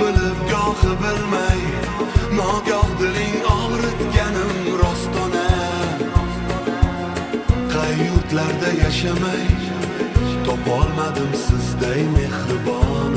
Bilib, gohi bilmay, nogoh diling og'ritganim rostona. Qay yurtlarda yashamay, topolmadim sizday mehribon.